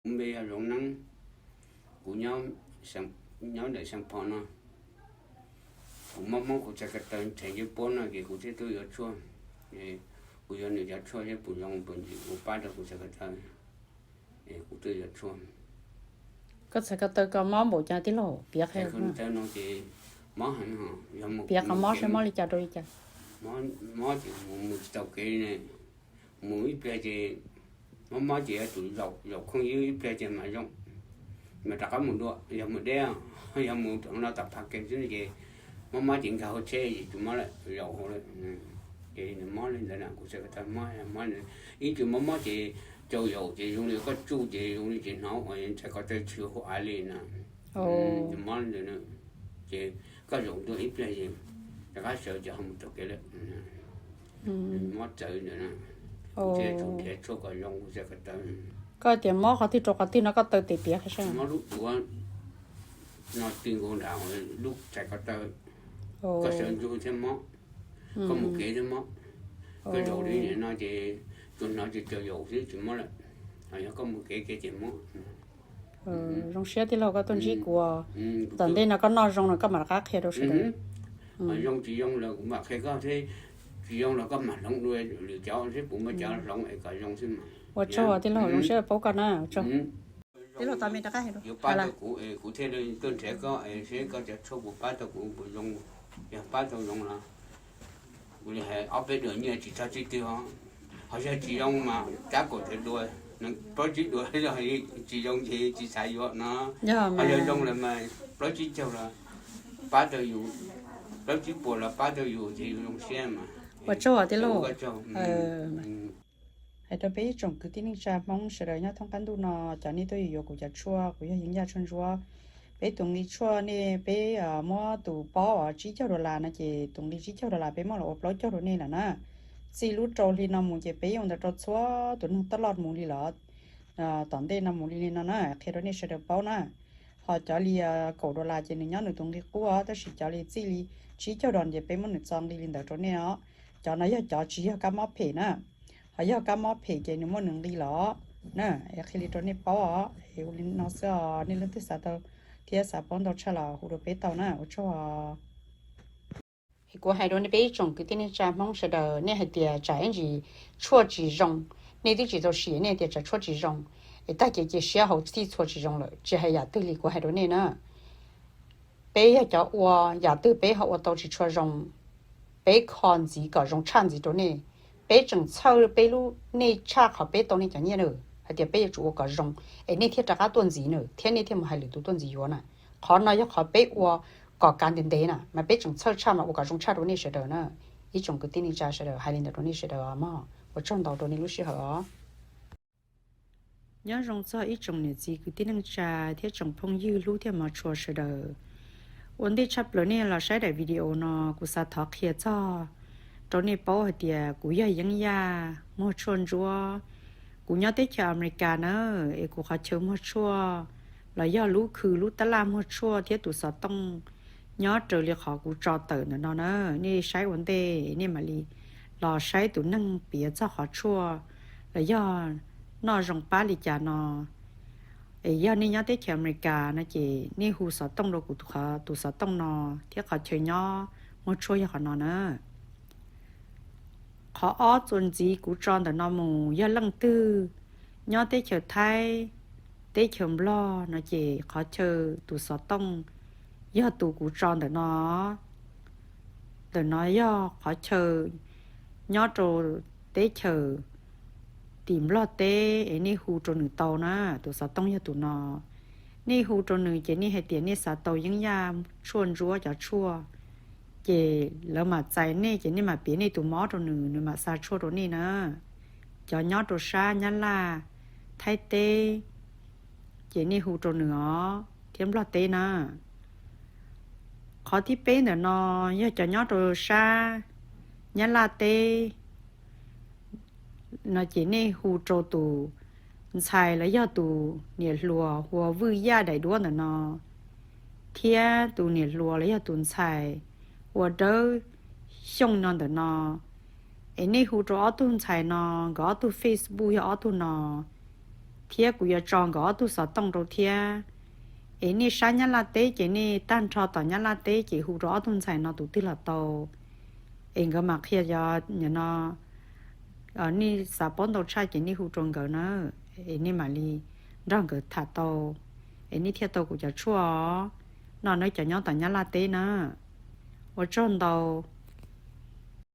Kuv npe yog Zoov Neeb, kuv nyob ntawm Xeev Phos no. Kuv mob mob kuv txhais ko taw ntshe yeeb puab no ces kuv thiaj tuaj yuav tshuaj. Kuv yuav nws cov tshuaj thiab puas zoo puas ntsim kuv pab rau kuv txhais ko taw, kuv tuaj yuav tshuaj. Koj txhais ko taw koj mob npaum cas tij laug piav qhia. Ko taw no ces mob heev, piav qhov mob seb mob li cas rau li cas. Mob ces mus mus tsis tau kev li ne. Mus ib pliag ces mob mob ces yuav tsum zaum khoom ywb ib pliag ces mam zoo, mam rov qab mus dua. Yog mus deb, yog mus no tom pha ke xwb ces mob mob ces nkag hauv tsheb ces tsis mob lawm, zaum hauv lawm. Ces nws mob li ntawd na, kuv txhais ko taw mob mob, ib tug mob mob ces cau yaum ces zoo li koj tsuj ces zoo li tsis hnov, ntshai ko taw tshwm hauv av li na. Ces mob li ntawd na, ces koj zaum dua ib pliag ces rov qab sawv ces ho mus tau kev lawm. Mob txawv ntawd na, kuv thiaj tsum nrhiav tshuaj kom zoo kuv txhais ko taw. Koj tias mob qhov twg rau qhov twg no koj taw tes piav qhia seb. Mob lub duav no ti nkaus nram lub txhais ko taw, koj sawv ntsug thiab mob, koj mus kev thiab mob, koj zaum li nim no ces tsuas hnov ces cau yaum xwb tsis mob lawm, ho yog koj mus kev kev ces mob. Zoo siab tij laug koj tuaj ntsib kuv, tom ntej no koj noj zoo no koj mam rov qab qhia rau sawv daws. Zoo tsis zoo los kuv mam qhia koj thiab, tsis zoo los koj mam hloov dua lwm cov thiab, kuv muaj cov hloov es kom zoo xwb mas. Ua tsaug tij laug, zoo siab paub koj na, ua tsaug. Tij laug tos me rov qab hais, yuav pab tau kuv es kuv thiaj li tuaj nrhiav koj es seb koj cov tshuaj puas pab tau kuv puas zoo, yog pab tau zoo los kuv li hais ob peb duas nyiaj tsis txhob txib twg os. Ho yog tsis zoo mas tab kaum tawm dua, plaub tsib dua, yog tsis zoo ces tsis xav yuav no. Ho yog zoo lawm mas plaub tsib caug los pab tau yus, plaub tsib puas los pab tau yus ces yus zoo siab mas. Ua tsaug tij laug. Hais rau peb ib tsoom kwv tij neej tsa Hmoob sawv daws nyob thoob qab ntuj no, cov nej tuaj yuav kuv cov tshuaj, kuv yog Yeeb Yaj Tshuaj Ntsuab. Peb tus nqi tshuaj nej peb muab tus paub tsib caug dollar no ces tus nqi tsib caug dollar peb muab los ua plaub caug rau nej lawm na. Txij lub rau hli no mus ces peb yuav ua ntawd rau txhua tus neeg taj loj mus li los tom ntej no mus li li no na, qhia rau nej sawv daws paub na. Ho cov li kaum dollar ces nws nyob nws tus nqi qub os, tab sis cov li txij li tsib caug dollar ces peb muab nws txo nqi li ntawd rau nej os. Cov no yog cov tsis yog kab mob phem na, ho yog kab mob phem ces nws muaj nws nqi los na, qhia li rau nej paub os. Es ua li no xwb os, nej leej twg xav tau thiab xav paub ntau tshaj los hu rau peb tau na, ua tsaug. Es kuv hais rau nej peb ib tsoom kwv tij neej tsa Hmoob sawv daws, nej hais tias tsam ib ntsis tshuaj tsis zoo, nej twb tsis tau sim nej tias tsam tshuaj tsis zoo, es tag kev cia siab hauv txhij txhua tsis zoo lawm, tsis hais yam twg li kuv hais rau nej na. Peb yog cov ua, yam twg peb ho ua tau tsis tshua zoo, peb kho ntxiv kom zoo tshaj ntxiv rau nej. Peb tseem txhawj peb lub nej tshaj qhov peb tau nej cov nyiaj na, hais tias peb yuav tsum ua kom zoo es nej thiaj rov qab tuaj ntxiv na, thiab nej thiaj mus hais lwm tus tuaj ntxiv yuav na. Qhov no yog qhov peb ua kom kav ntev ntev na, mas peb tseem txhawj tshaj mas ua kom zoo tshaj rau nej sawv daws na. Ib tsoom kwv tij neej tsa sawv daws, hais li ntawd rau nej sawv daws mog, ua tsaug ntau rau nej lub sij hawm os. Nyob zoo txog ib tsoom niam txiv kwv tij neej tsa thiab tsoom phooj ywg hlub thiab hmov tshua sawv daws. Ua ntej tshaj plaws nej los saib daim video no, kuv xav thov qhia txog rau nej paub hais tias kuv yog Yeeb Yaj Muag Tshuaj Ntsuab. Kuv nyob teb chaws Amelikas na, es kuv qhov chaw muag tshuaj los yog lub khw lub tab laj muag tshuaj thiab tus xov tooj nyob raws li qhov kuv tso tawm ntawm no na. Nej saib ua ntej nej mam li los saib tus neeg piav txog qhov tshuaj los yog noj zoo pab li cas no. Es yog nej nyob teb chaws Amelikas no ces nej hu xov tooj rau kuv tus xov tooj no thiab qhov chaw nyob muag tshuaj yog qhov no na. Qhov ob txuas ntxiv kuv tso ntawm no mus, yog leej twg nyob teb chaws Thaib, teb chaws Nplog no ces qhov chaw tus xov tooj yog tus kuv tso ntawm no. Ntawm no yog qhov chaw nyob rau teb chaws tim Nplog teb es nej hu rau nws tau na, tus xov tooj yog tus no. Nej hu rau nws ces nej hais tias nej xav tau Yeeb Yaj Tshuaj Ntsuab cov tshuaj, ces lawv mam txais nej ces nej mam piav nej tus mob rau nws, nws mam xa tshuaj rau nej na. Cov nyob rau sab Nyab Laj, Thaib teb, ces nej hu rau nws os, thiab Nplog teb na. Qhov thib peb ntawm no yog cov nyob rau sab Nyab Laj teb no ces nej hu rau tus ntxhais los yog tus niam hluas hu ua Vwj Yaj daim duab ntawm no, thiab tus niam hluas los yog tus ntxhais hu ua Dawb Xyooj no ntawm no. Es nej hu rau ob tug ntxhais no, nkawd ob tug Facebook yog ob tug no. thiab kuv yuav tso nkawd ob tug xov tooj rau thiab. Es nej sab Nyab Laj teb ces nej tag nrho tom Nyab Laj teb ces hu rau ob tug ntxhais no tus twg los tau. Es nkawd mam qhia, yog no nej xav paub ntau tshaj ces nej hu rau nkawd na, es nej mam li nrog nkawd tham tau, es nej thiaj tau kuv cov tshuaj os. No nawb cov nyob tom Nyab Laj teb na. Ua tsaug ntau.